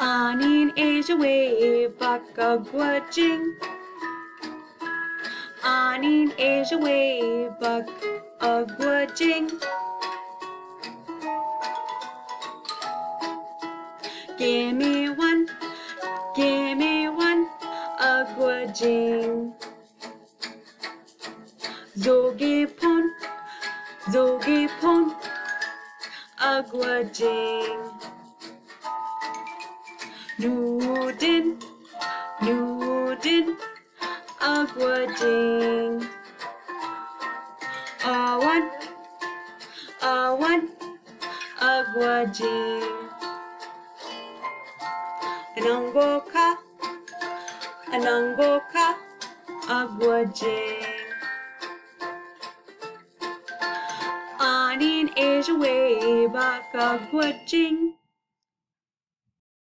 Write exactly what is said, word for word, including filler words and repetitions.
Anin Asia webak a gwajing. Anin Asia webak a gwajing. Gimiwan, gimiwan a gwajing. Zogipon, zogipon a gwajing. Nudin, nudin a gwajing. Awan, awan a gwajing. Ananggoka, ananggoka a gwajing. Anin Asia webak a gwajing.